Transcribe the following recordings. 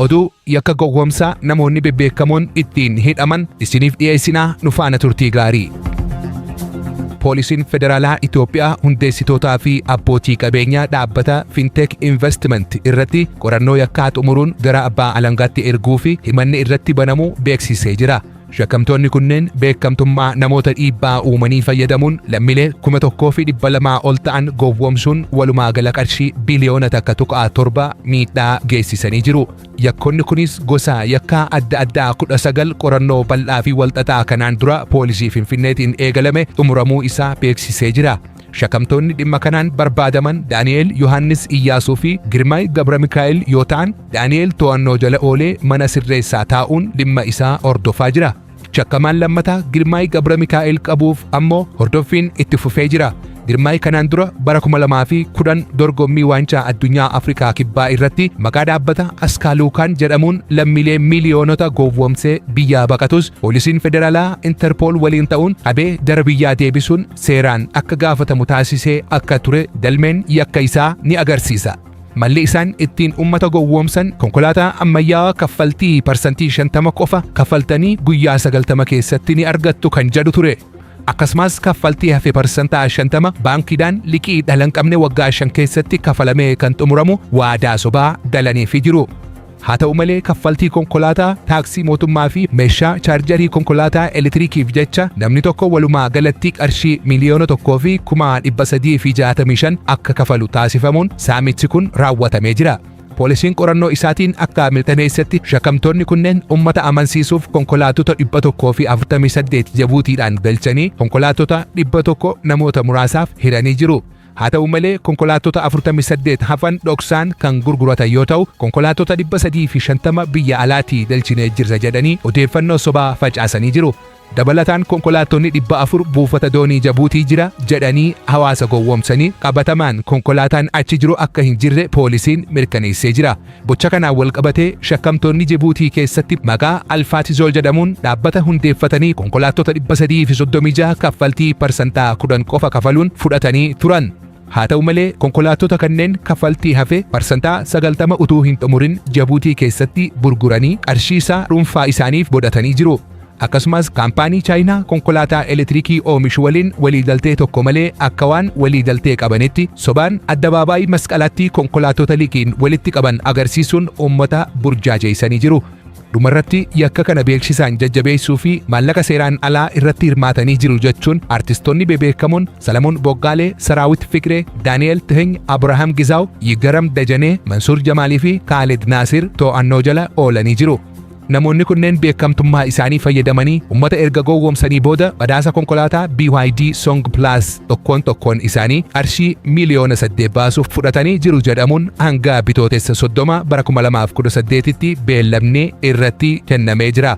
Oduu yakka gowwoomsaa namoonni bebbeekamoon ittiin hidhaman isiniif dhiyeessinaa, nu faana turtii gaarii. Poolisiin Federaalaa Itoophiyaa hundeessitootaa fi abbootii qabeenyaa dhaabbata Fintech Investment irratti qorannoo yakkaa xumuruun gara abbaa alangaatti erguu fi himanni irratti banamuu beeksisee jira. Shakkamtoonni kunneen beekamtummaa namoota dhiibbaa uumanii fayyadamuun lammiilee 1,200 ol ta'an gowwoomsuun walumaa gala qarshii biliyoona 1.7 miidhaa geessisanii jiru. Yakkoonni kunis gosa yakkaa adda addaa 19 qorannoo bal'aa fi walxaxaa kanaan dura poolisii Finfinneetiin eegalame xumuramuu isaa beeksisee jira. Shakkamtoonni dhimma kanaan barbaadaman Daani'eel Yohaannis Iyyaasuu fi Girmaay Gabra Mikaa'el yoo ta'an, Daani'eel to'annoo jala oolee mana sirreessaa taa'uun dhimma isaa hordofaa jira. Shakkamaan lammataa Girmaay Gabra Mikaa'el qabuuf ammoo hordoffiin itti fufee jira. Girmaay kanaan dura bara 2010 dorgommii waancaa addunyaa Afrikaa Kibbaa irratti maqaa dhaabbata Askaaluukaan jedhamuun lammiilee miiliyoonota gowwoomsee biyyaa baqatus, poolisiin federaalaa Interpool waliin ta'uun qabee gara biyyaa deebisuun seeraan akka gaafatamu taasisee akka ture galmeen yakka isaa ni agarsiisa. Malli isaan ittiin uummata gowwoomsan konkolaataa ammayyaawaa kaffaltii 50% qofa kaffaltanii guyyaa 90 keessatti ni argattu kan jedhu ture. Akkasumas kaffaltii hafe 50% baankiidhaan liqii dhala hin qabne waggaa 5 keessatti kafalamee kan xumuramu waadaa sobaa galaniifii jiru. Haa ta'u malee, kaffaltii konkolaataa, taaksii mootummaa fi meeshaa chaarjarii konkolaataa elektirikiif jecha namni tokko walumaa galatti qarshii 1,365,000 akka kafalu taasifamuun saamichi kun raawwatamee jira. Poolisiin qorannoo isaatiin akka mirkaneessetti, shakkamtoonni kunneen uummata amansiisuuf konkolaattota 148 Jabuutiidhaan galchanii konkolaattota 100 namoota muraasaaf hiranii jiru. Haa ta'u malee, konkolaattota 48 hafan dhoksaan kan gurguratan yoo ta'u, konkolaattota 350 biyya alaatii galchinee jirra jedhanii odeeffannoo sobaa facaasanii jiru. Dabalataan konkolaattonni 400 buufata doonii Jabuutii jira jedhanii hawaasa gowwoomsanii qabatamaan konkolaataan achi jiru akka hin jirre poolisiin mirkaneessee jira. Gocha kanaan wal qabatee shakkamtoonni Jibuutii keessatti maqaa Alfaatizool jedhamuun dhaabbata hundeeffatanii konkolaattota 336 kaffaltii 10% qofa kafaluun fudhatanii turan. Haa ta'u malee, konkolaattota kanneen kaffaltii hafe 90% utuu hin xumurin Jabuutii keessatti gurguranii qarshii isaa dhuunfaa isaaniif godhatanii jiru. Akkasumas kaampaanii Chaayinaa konkolaataa elektiriikii oomishu waliin waliigaltee tokko malee akka waan waliigaltee qabanitti sobaan addabaabaayii Masqalaatti konkolaattota liqiin walitti qaban agarsiisuun uummata burjaajeessanii jiru. Dhumarratti yakka kana beeksisaan jajjabeessuu fi maallaqa seeraan alaa irratti hirmaatanii jiru jechuun artistoonni bebeekamoon Salamoon Boggaalee, Saraawit Fiqiree, Daani'el Tihiny, Abrahaam Gizaaw, Yigaram Dajanee, Mansuur Jamaalii fi Kaalid Naasir to'annoo jala oolanii jiru. Namoonni kunneen beekamtummaa isaanii fayyadamanii uummata erga gowwoomsanii booda badhaasa konkolaataa BYD Song Plus tokkoon tokkoon isaanii qarshii miliyoona 8 baasuuf fudhatanii jiru jedhamuun hanga Bitootessa 30 bara 2018tti beellamni irratti kennamee jira.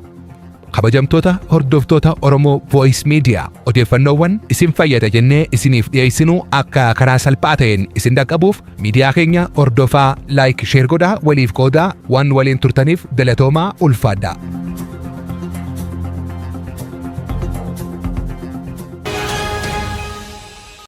Kabajamtoota hordoftoota Oromoo Voice Media, odeeffannoowwan isin fayyada jennee isiniif dhiyeessinu akka karaa salphaa ta'een isin dhaqqabuuf miidiyaa keenya hordofaa, like, share godhaa, waliif qoodaa. Waan waliin turtaniif galatoomaa, ulfaadhaa.